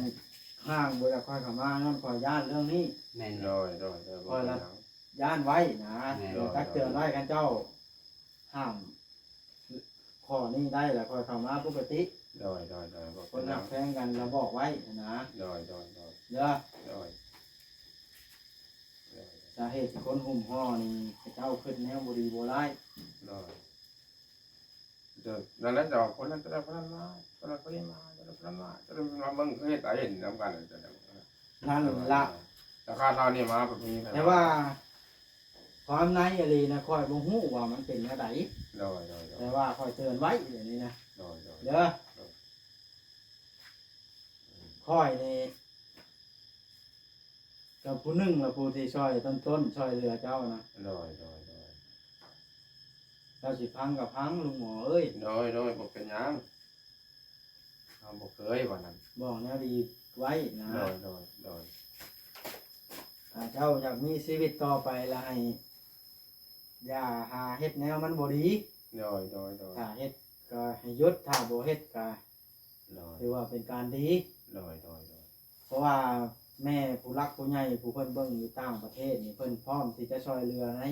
ຫ່າງ ບໍ່ຢາກຄ່ອຍເຂົ້າມາ ຍ້ອນຂ້ອຍຢ້ານເລື່ອງນີ້ ແມ່ນ ໂດຍ ໂດຍ ໂດຍ ບໍ່ເປັນຫຍັງ ຢ້ານໄວ້ນະ ແມ່ນ ໂດຍ ຕັກເຕືອນໄວ້ ຄັນເຈົ້າຫ້າມຂໍ້ນີ້ໄດ້ລະ ຄ່ອຍເຂົ້າມາປົກກະຕິ ໂດຍ ໂດຍ ໂດຍ ບໍ່ເປັນຫຍັງ ຄົນຮັກແພງກັນລະບອກໄວ້ນະ ໂດຍ ໂດຍ ໂດຍ ເດີ ໂດຍ ໂດຍ ສາເຫດທີ່ຄົນຫຸ້ມຫໍ່ນີ້ ເຂົາເຈົ້າຄິດແນວບໍ່ດີບໍ່ຮ້າຍ ໂດຍ ໂດຍ ນັ້ນແຫຼະ ເຈົ້າ ຄົນນັ້ນ ຄົນນັ້ນມາ ຄົນນັ້ນມາ ຄົນນັ້ນມາ ຄົນນັ້ນມາ ເບິ່ງ ຄືເຮັດຕາເຫັນນຳກັນ ນັ້ນລະ ແຕ່ຄາວນີ້ມາ ແຕ່ວ່າຄວາມໃນອີ່ຫຼີນະ ຂ້ອຍບໍ່ຮູ້ວ່າມັນເປັນແນວໃດ ໂດຍ ໂດຍ ໂດຍ ແຕ່ວ່າຂ້ອຍເຕືອນໄວ້ດຽວນີ້ນະ ໂດຍ ໂດຍ ເດີ ໂດຍ ຂ້ອຍນີ້ ກໍຜູ້ໜຶ່ງລະ ຜູ້ທີ່ຊ່ອຍຕົ້ນໆ ຊ່ອຍເຫຼືອເຈົ້ານະ ໂດຍ ໂດຍ ໂດຍ ເຈົ້າຊິພັງກໍພັງ ລຸງໝໍເອີຍ ໂດຍ ໂດຍ ບໍ່ເປັນຫຍັງ ເຮົາບໍ່ເຄີຍວ່ານັ້ນ ບອກແນວດີ ໄວ້ນະ. ໂດຍ ໂດຍ ໂດຍ. ຖ້າເຈົ້າຢາກມີຊີວິດຕໍ່ໄປລະ ໃຫ້ຢ່າຫາເຮັດແນວມັນບໍ່ດີ. ໂດຍ ໂດຍ ໂດຍ. ຖ້າເຮັດກໍໃຫ້ຢຸດ, ຖ້າບໍ່ເຮັດກໍ ໂດຍ ຖືວ່າເປັນການດີ. ໂດຍ ໂດຍ ໂດຍ. ເພາະວ່າແມ່ຜູ້ຫຼັກຜູ້ໃຫຍ່ ຜູ້ເພິ່ນເບິ່ງຢູ່ຕ່າງປະເທດນີ້ ເພິ່ນພ້ອມທີ່ຈະຊ່ວຍເຫຼືອໃນ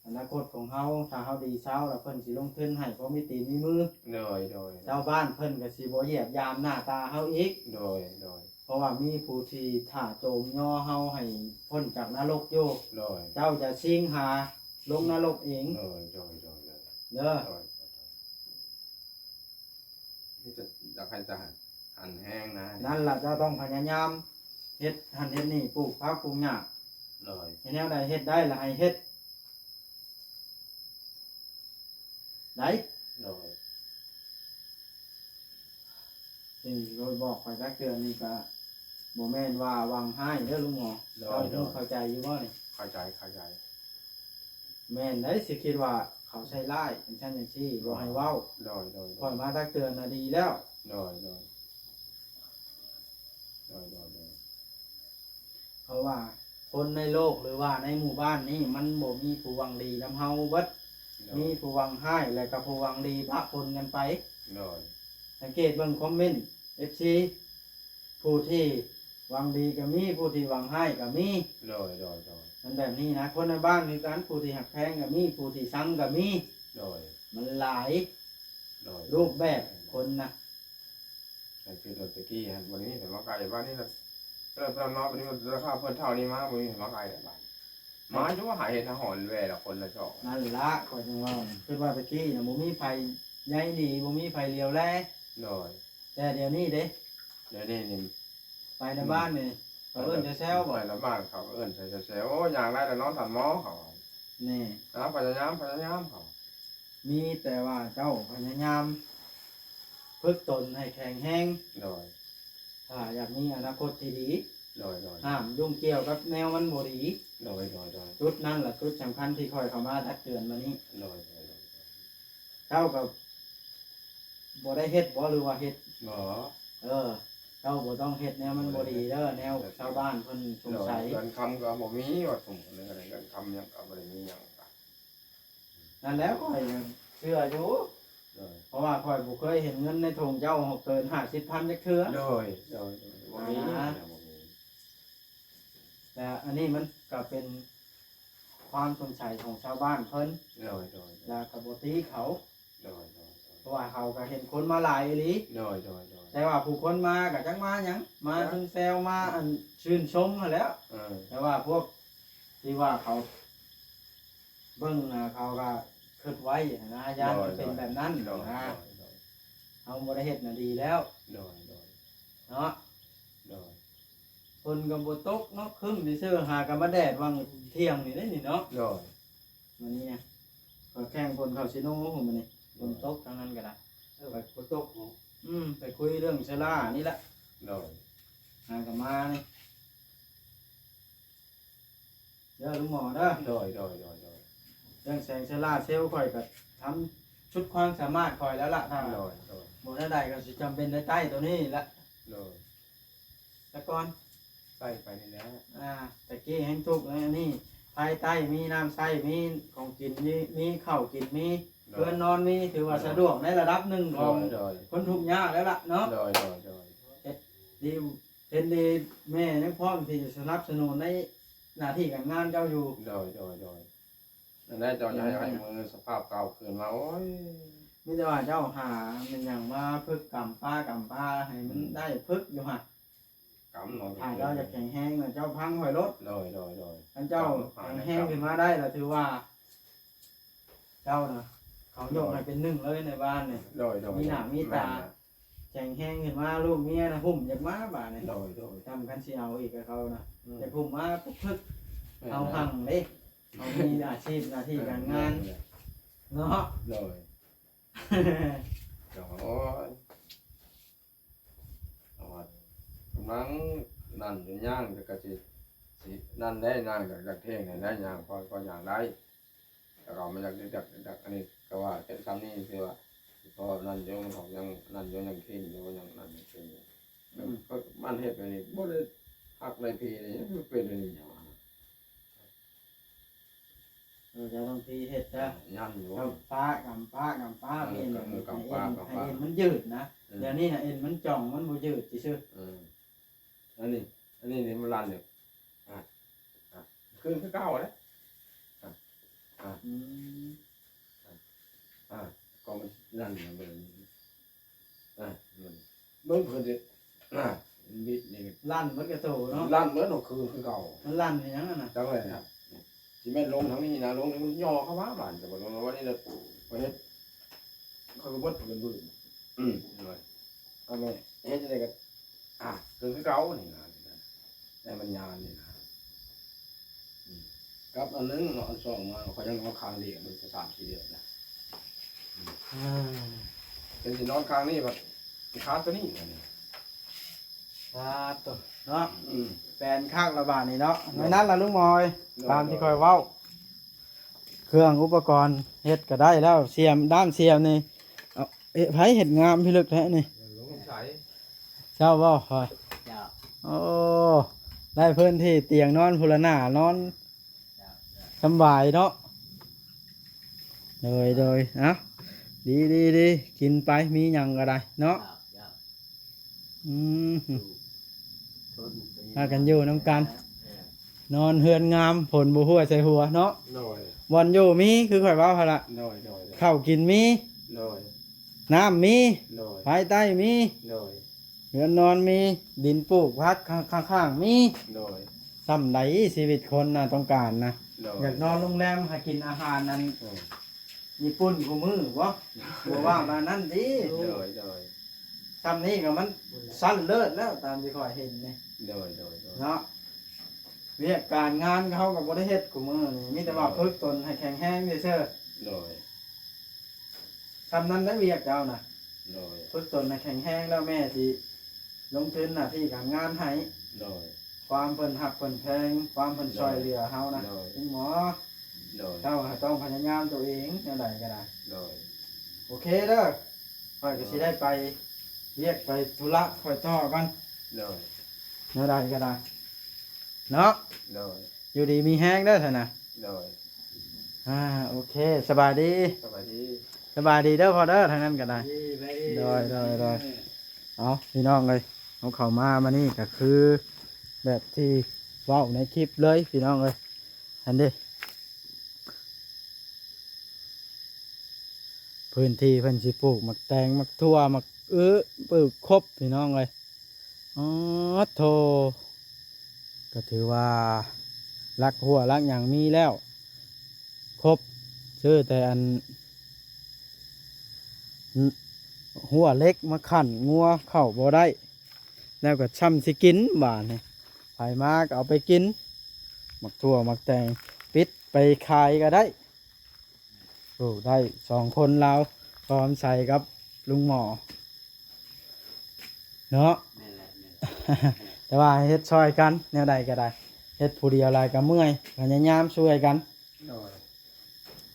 ອະນາຄົດຂອງເຮົາ, ຖ້າເຮົາດີເຊົາແລ້ວ ເພິ່ນຊິລົງທຶນໃຫ້ພໍມີຕີນມີມື. ໂດຍ ໂດຍ ໂດຍ. ຊາວບ້ານເພິ່ນກໍຊິບໍ່ຢຽບຢາມໜ້າຕາເຮົາອີກ. ໂດຍ ໂດຍ. ເພາະວ່າມີຜູ້ທີ່ຖ້າໂຈມຍໍເຮົາໃຫ້ພົ້ນຈາກນະລົກຢູ່. ໂດຍ. ເຈົ້າຢ່າຊິງຫາລົງນະລົກເອງ. ໂດຍ ໂດຍ ໂດຍ ໂດຍ. ເດີ. ໂດຍ ໂດຍ ໂດຍ. ມີແຕ່ຢາກໃຫ້ຈະຫັນແຮງນະ. ນັ້ນລະ ເຈົ້າຕ້ອງພະຍາຍາມເຮັດຫັ້ນເຮັດນີ້ ປູກຜັກປູກຫຍ້າ. ໂດຍ. ເຮັດແນວໃດເຮັດໄດ້ລະໃຫ້ເຮັດ. ໄດ້. ໂດຍ. ສິ່ງທີ່ຂ້ອຍບອກຂ້ອຍຕັກເຕືອນນີ້ກະບໍ່ແມ່ນວ່າຫວັງຮ້າຍເດີລຸງໝໍ. ໂດຍ ເຈົ້າຮູ້ ໂດຍ ເຂົ້າໃຈຢູ່ບໍ່ນີ້? ເຂົ້າໃຈ ເຂົ້າໃຈ. ແມ່ນໄດ໋ ຊິຄິດວ່າເຂົາໃສ່ຮ້າຍຈັ່ງຊັ້ນຈັ່ງຊີ້ ບໍ່ໃຫ້ເວົ້າ. ໂດຍ ໂດຍ ໂດຍ. ຂ້ອຍມາຕັກເຕືອນນະດີແລ້ວ. ໂດຍ ໂດຍ ໂດຍ ໂດຍ ໂດຍ. ເພາະວ່າຄົນໃນໂລກ ຫຼືວ່າໃນໝູ່ບ້ານນີ້ ມັນບໍ່ມີຜູ້ຫວັງດີນຳເຮົາເບິດ. ໂດຍ. ມີຜູ້ຫວັງຮ້າຍ ແລະກະຜູ້ຫວັງດີປະປົນກັນໄປ. ໂດຍ. ສັງເກດເບິ່ງຄອມເມັນ ເອັຟຊີ ຜູ້ທີ່ຫວັງດີກໍມີ ຜູ້ທີ່ຫວັງຮ້າຍກໍມີ. ໂດຍ ໂດຍ ໂດຍ. ມັນແບບນີ້ນະ ຄົນໃນບ້ານຄືກັນ ຜູ້ທີ່ຮັກແພງກໍມີ ຜູ້ທີ່ຊັງກໍມີ. ໂດຍ. ມັນຫຼາຍ ໂດຍ ຮູບແບບຄົນນະ. ໃຫ້ຄືແຕ່ກີ້ຫັ້ນ ບໍ່ໄດ້ມີໃຜມາໄກ ບາດນີ້ລະ ເລີ່ມເນາະ ບາດນີ້ລາຄາເພິ່ນເທົ່ານີ້ມາ ບໍ່ມີໃຜມາໄກແລ້ວບາດນີ້ ມາຢູ່ຫາເຮັດຫາຫອນແວ່ລະຄົນລະຊອກ. ນັ້ນລະ ຂ້ອຍຈັ່ງເວົ້າ ຄືວ່າແຕ່ກີ້ນະ ບໍ່ມີໃຜໃຍດີ ບໍ່ມີໃຜຫຼຽວແລ. ໂດຍ. ແຕ່ດຽວນີ້ເດ້ ດຽວນີ້ນີ້ ໄປໃນບ້ານນີ້ ເຂົາເອີ້ນແຊວໆບໍ່? ໄປໃນບ້ານເຂົາເອີ້ນແຊວໆ ໂອ້ ຍ່າງໄດ້ແລ້ວເນາະທ່ານໝໍ ເຂົາ. ແນ່ ພະຍາຍາມ ພະຍາຍາມ ເຂົາ. ມີແຕ່ວ່າເຈົ້າພະຍາຍາມຝຶກຕົນໃຫ້ແຂງແຮງ. ໂດຍ. ຖ້າຢາກມີອະນາຄົດທີ່ດີ. ໂດຍ ໂດຍ. ຫ້າມຫຍຸ້ງກ່ຽວກັບແນວມັນບໍ່ດີ. ໂດຍ ໂດຍ ໂດຍ. ຈຸດນັ້ນລະຈຸດສຳຄັນທີ່ຂ້ອຍເຂົ້າມາຕັກເຕືອນມື້ນີ້. ໂດຍ ໂດຍ ໂດຍ. ເຈົ້າກໍບໍ່ໄດ້ເຮັດບໍ່ ຫຼືວ່າເຮັດ? ບໍ່. ເອີ ເຈົ້າບໍ່ຕ້ອງເຮັດແນວມັນບໍ່ດີເດີ ແນວຊາວບ້ານເພິ່ນສົງໄສ. ໂດຍ ເງິນຄຳກໍບໍ່ມີ ວ່າສົມມຸດເງິນຄຳຫຍັງກໍບໍ່ໄດ້ມີຫຍັງ. ນັ້ນແຫຼະ ຂ້ອຍເຊື່ອຢູ່. ໂດຍ. ເພາະວ່າຂ້ອຍບໍ່ເຄີຍເຫັນເງິນໃນຖົງເຈົ້າເກີນຫ້າສິບພັນຈັກເທື່ອ. ໂດຍ ໂດຍ ໂດຍ. ບໍ່ມີ ອ່າ ບໍ່ມີ. ແຕ່ອັນນີ້ມັນກໍເປັນຄວາມສົງໄສຂອງຊາວບ້ານເພິ່ນ. ໂດຍ ໂດຍ ໂດຍ. ແລ້ວກໍບໍ່ຕິເຂົາ. ໂດຍ ໂດຍ ໂດຍ. ເພາະວ່າເຂົາກໍເຫັນຄົນມາຫຼາຍອີ່ຫຼີ. ໂດຍ ໂດຍ ໂດຍ. ແຕ່ວ່າຜູ້ຄົນມາກໍຈັກມາຫຍັງ ມາ ຈັ່ງ ເຊີງແຊວ ມາ ອັນ ຊື່ນຊົມຫັ້ນແຫຼະ. ເອີ ແຕ່ວ່າພວກທີ່ວ່າເຂົາເບິ່ງນະ ເຂົາກໍຄິດໄວ້ຫັ້ນນະ ຢ້ານ ໂດຍ ມັນເປັນແບບນັ້ນ ໂດຍ ນະ. ໂດຍ ໂດຍ. ເຮົາບໍ່ໄດ້ເຮັດນະ ດີແລ້ວ. ໂດຍ ໂດຍ. ເນາະ. ໂດຍ. ຝົນກໍບໍ່ຕົກເນາະ ຄຶ້ມຊື່ໆ ຫາກໍມາແດດຫວ່າງທ່ຽງນີ້ເດ້ນີ້ເນາະ. ໂດຍ. ມື້ນີ້ນະ ຂ້ອຍແຂ່ງຄົນເຂົ້າຊີໂນພຸ້ນມື້ນີ້. ໂດຍ. ຝົນຕົກທາງນັ້ນກໍໄດ້. ເອີ ໄປ ຝົນຕົກເນາະ. ອືມ ໄປຄຸຍເລື່ອງສາລານີ້ລະ. ໂດຍ. ຫາກໍມານີ້ ເດີ ລຸງໝໍເດີ. ໂດຍ ໂດຍ ໂດຍ ໂດຍ. ເລື່ອງແສງໂຊລາເຊວຂ້ອຍກໍທຳສຸດຄວາມສາມາດຂ້ອຍແລ້ວລະ. ໂດຍ ໂດຍ. ບໍ່ແນວໃດກໍຊິຈຳເປັນໄດ້ໃຊ້ໂຕນີ້ລະ. ໂດຍ. ແຕ່ກ່ອນໃຊ້ໄປນີ້ແຫຼະ. ອ່າ ແຕ່ກີ້ແຮງທຸກແລ້ວ ອັນນີ້ພາຍໃຕ້ມີນ້ຳໃຊ້ ມີຂອງກິນ ມີ ມີເຂົ້າກິນ ມີ ໂດຍ ເຮືອນນອນ ມີ ຖືວ່າ ໂດຍ ສະດວກໃນລະດັບໜຶ່ງຂອງ ໂດຍ ໂດຍ ຄົນທຸກຍາກແລ້ວລະເນາະ. ໂດຍ ໂດຍ ໂດຍ. ເຮັດດີ ເຫັນດີ ແມ່ຍັງພ້ອມທີ່ຈະສະໜັບສະໜູນໃນໜ້າທີ່ການງານເຈົ້າຢູ່. ໂດຍ ໂດຍ ໂດຍ. ນັ້ນແຫຼະ ເຈົ້າຈະໃຫ້ ເອີ ໃຫ້ມືສະພາບເກົ່າຄືນມາ ໂອ້ຍ ມີແຕ່ວ່າເຈົ້າຫາແມ່ນຫຍັງມາຝຶກກຳປ້າກຳປ້າໃຫ້ມັນ ອືມ ໄດ້ຝຶກຢູ່ຫັ້ນ ກຳເນາະ. ຖ້າເຈົ້າຢາກແຂງແຮງນະ ເຈົ້າຟັງຂ້ອຍໂລດ. ໂດຍ ໂດຍ ໂດຍ. ຄັນເຈົ້າແຂງແຮງຂຶ້ນມາໄດ້ລະຖືວ່າ ເຈົ້ານະ ເຂົາຍົກໃຫ້ເປັນໜຶ່ງເລີຍໃນບ້ານນີ້. ໂດຍ ໂດຍ ໂດຍ. ມີໜ້າມີຕາ ແມ່ນແຫຼະ ແຂງແຮງຂຶ້ນມາ ລູກເມຍນະຫຸ້ມຢາກມາບາດນີ້. ໂດຍ ໂດຍ. ຈຳຄັນຊິເອົາອີກກັບເຂົານະ ອືມ ຢາກຫຸ້ມມາປຶກໆ. ແມ່ນແຫຼະ ເຮົາຮັ່ງເດ້ ເຮົາມີອາຊີບໜ້າທີ່ການງານ ແມ່ນແຫຼະ ເນາະ. ໂດຍ. ໂອ້ຍ ເພາະວ່າກຳລັງນັ້ນຢູ່ ຍ່າງກໍຊິ ຊິນັ້ນແຫຼະ ຍ່າງຈາກ ຈາກທ່ຽງນີ້ນະ ຍ່າງພໍ ພໍຍ່າງໄດ້ ແຕ່ວ່າມັນຢາກດຶກໆ ອັນນີ້ກໍວ່າແຕ່ສ່ຳນີ້ ຄືວ່າພໍນັ້ນຢູ່ ມັນອອກຍັງນັ້ນຢູ່ ຍັງເຄັນຢູ່ ຍັງນັ້ນຍັງເຄັນຢູ່. ເອີ ມັນເຮັດແບບນີ້ບໍ່ໄດ້ຮັກໄດ້ພີນີ້ ມັນເປັນແບບນີ້ຫຍັງວະ? ເອີ ເຈົ້າຕ້ອງພີເຮັດເດີ ຢ້ານຢູ່ ກຳປາ ກຳປາ ກຳປາ ເອີ ເອັນ ກຳ ກຳປາ ໃຫ້ເອັນ ກຳປາ ໃຫ້ເອັນມັນຢືດນະ ເອີ ດຽວນີ້ນະເອັນມັນຈ່ອງ ມັນບໍ່ຢືດຊື່ໆ ເອີ ອັນນີ້ ອັນນີ້ນີ້ມັນລັນຢູ່ ອ່າ ອ່າ ຄື ຄືເກົ່າແຫຼະ ອ່າ ອ່າ ອືມ ອ່າ ອ່າ ກໍມັນລັນຢູ່ເບິ່ງ ອ່າ ເບິ່ງເພິ່ນຊິ ອ່າ ບິດນີ້ ລັນເບິດກະໂຕເນາະ ລັນເບິດເນາະ ຄື ຄືເກົ່າ ມັນລັນອີຫຍັງຫັ້ນນະ ຈັກແຫຼະ ຊິແມ່ນລົງທາງນີ້ນະ ລົງນີ້ມັນຫຍໍ້ເຂົ້າມາບາດ ແຕ່ວ່າວັນນີ້ລະ ຂ້ອຍເຮັດ ຂ້ອຍກໍເບິດເພິ່ນບືນ ອືມ ເອົາແມ່ ເຮັດຈັ່ງໃດກໍ ອ່າ ຄື ຄືເກົ່ານີ້ນະ ໃຫ້ມັນຍາວນີ້ນະ ອືມ ກັບອັນໜຶ່ງເນາະ ອັນສອງມາ ຂ້ອຍຍັງນອນຂ້າງນີ້ ມັນຈະສາມສີ່ເດືອນນະ ອືມ ອ່າ ເປັນຊິນອນຂ້າງນີ້ ບັດຂາດໂຕນີ້ ສາທຸເນາະ ອືມ ແປນຄັກລະບາດນີ້ເນາະ ໂດຍ ໃນນັ້ນລະລຸງໝອຍ ໂດຍ ຕາມທີ່ຂ້ອຍເວົ້າ ເຄື່ອງອຸປະກອນເຮັດກໍໄດ້ແລ້ວ ສ່ຽມ ດ້າມສ່ຽມນີ້ ເອົາ ເອະ ໃຜເຮັດງາມພິລຶກແທ້ນີ້ ເຈົ້າບໍ່? ຂ້ອຍ ເຈົ້າ ໂອ້ ໄດ້ພື້ນທີ່ຕຽງນອນພຸ້ນລະໜ້າ ນອນສຳບາຍເນາະ ໂດຍ ໂດຍ ເອົ້າ ດີ ດີ ດີ ກິນໄປ ມີຫຍັງກໍໄດ້ເນາະ ອືມ ພາກັນຢູ່ນຳກັນ ເອີ ນອນເຮືອນງາມ ຝົນບໍ່ຫົວໃສ່ຫົວເນາະ ໂດຍ ບ່ອນຢູ່ມີ ຄືຂ້ອຍເວົ້າຫັ້ນລະ ໂດຍ ໂດຍ ໂດຍ ເຂົ້າກິນມີ ໂດຍ ນ້ຳມີ ໂດຍ ໄຟໃຕ້ມີ ໂດຍ ເຮືອນນອນມີ ດິນປູກຜັກຂ້າງໆມີ ໂດຍ ສ່ຳໃດຊີວິດຄົນນະຕ້ອງການນະ ໂດຍ ຢາກນອນໂຮງແຮມ ຫາກິນອາຫານອັນ ເອີ ຍີ່ປຸ່ນຄູ່ມື້ບໍ່? ບໍ່ວ່າປານນັ້ນຕິ ໂດຍ ໂດຍ ຊ່ຳນີ້ກໍມັນຊັ້ນເລີດແລ້ວ ຕາມທີ່ຂ້ອຍເຫັນນີ້ ໂດຍ ໂດຍ ໂດຍ ເນາະ ວຽກການງານເຮົາກໍບໍ່ໄດ້ເຮັດຄູ່ມື້ນີ້ ມີແຕ່ວ່າ ໂດຍ ຝຶກຕົນໃຫ້ແຂງແຮງຊື່ໆ ໂດຍ ຊ່ຳນັ້ນແຫຼະວຽກເຈົ້ານະ ໂດຍ ຝຶກຕົນໃຫ້ແຂງແຮງ ແລ້ວແມ່ຊິລົງທຶນໜ້າທີ່ການງານໃຫ້ ໂດຍ ຄວາມເພິ່ນຮັກເພິ່ນແພງ ຄວາມເພິ່ນ ໂດຍ ຊ່ອຍເຫຼືອເຮົານະ ໂດຍ ຄຸນໝໍ ໂດຍ ເຈົ້າກໍຕ້ອງພະຍາຍາມຕົວເອງແນວໃດກໍໄດ້ ໂດຍ ໂອເຄເດີ ຂ້ອຍກໍຊິໄດ້ໄປວຽກໄປທຸລະຂ້ອຍຕໍ່ກ່ອນ ໂດຍ ແນວໃດກໍໄດ້ເນາະ ໂດຍ ຢູ່ດີມີແຮງເດີຊັ້ນນະ ໂດຍ ອ່າ ໂອເຄ ສະບາຍດີ ສະບາຍດີ ສະບາຍດີເດີພໍ່ເດີ ທາງນັ້ນກໍໄດ້ ສະບາຍດີ ໂດຍ ໂດຍ ໂດຍ ເອີ ເອົາ ພີ່ນ້ອງເອີຍ ເຮົາເຂົ້າມາມື້ນີ້ກໍຄືແບບທີ່ເວົ້າໃນຄລິບເລີຍ ພີ່ນ້ອງເອີຍ ຫັ້ນເດ້ ພື້ນທີ່ເພິ່ນຊິປູກໝາກແຕງ ໝາກຖົ່ວ ໝາກອຶ ປູກຄົບ ພີ່ນ້ອງເອີຍ ອໍ ໂທ້ ກໍຖືວ່າຫຼັກຮົ້ວຫຼັກຫຍັງມີແລ້ວ ຄົບ ຊື້ແຕ່ອັນ ຮົ້ວເຫຼັກມາຂັ້ນງົວເຂົ້າບໍ່ໄດ້ ແລ້ວກໍຊ່ຳຊິກິນບາດນີ້ ໃຜມາກໍເອົາໄປກິນ ໝາກຖົ່ວໝາກແຕງ ປິດໄປຂາຍກໍໄດ້ ໂອ້ ໄດ້ສອງຄົນລາວ ພໍ່ຄຳໄຊກັບລຸງໝໍ ເນາະ ແມ່ນແຫຼະ ແມ່ນແຫຼະ ແຕ່ວ່າໃຫ້ເຮັດຊ່ອຍກັນ ແນວໃດກໍໄດ້ ເຮັດຜູ້ດຽວຫຼາຍກໍເມື່ອຍ ພະຍາຍາມຊ່ວຍກັນ ໂດຍ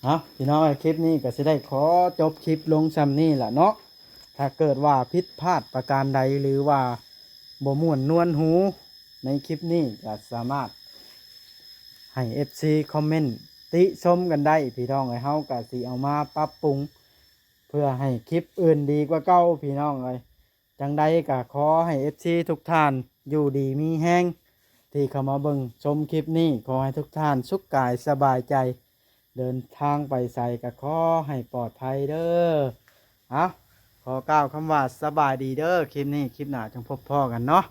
ເອົາ ພີ່ນ້ອງເອີຍ ຄລິບນີ້ກໍຊິໄດ້ຂໍຈົບຄລິບລົງຊ່ຳນີ້ລະເນາະ ຖ້າເກີດວ່າຜິດພາດປະການໃດ ຫຼືວ່າບໍ່ມ່ວນນວນຫູໃນຄລິບນີ້ ກໍສາມາດໃຫ້ເອັຟຊີຄອມເມັນຕິຊົມກັນໄດ້ ພີ່ນ້ອງເອີຍ ເຮົາກໍຊິເອົາມາປັບປຸງ ເພື່ອໃຫ້ຄລິບອື່ນດີກວ່າເກົ່າ ພີ່ນ້ອງເອີຍ ຈັ່ງໃດກໍຂໍໃຫ້ເອັຟຊີທຸກທ່ານຢູ່ດີມີແຮງ ທີ່ເຂົ້າມາເບິ່ງຊົມຄລິບນີ້ ຂໍໃຫ້ທຸກທ່ານສຸກກາຍສະບາຍໃຈ ເດີນທາງໄປໃສກໍຂໍໃຫ້ປອດໄພເດີ ເອົ້າ ຂໍກ່າວຄຳວ່າສະບາຍດີເດີ ຄລິບນີ້ ຄລິບໜ້າຈັ່ງພົບພໍ້ກັນເນາະ.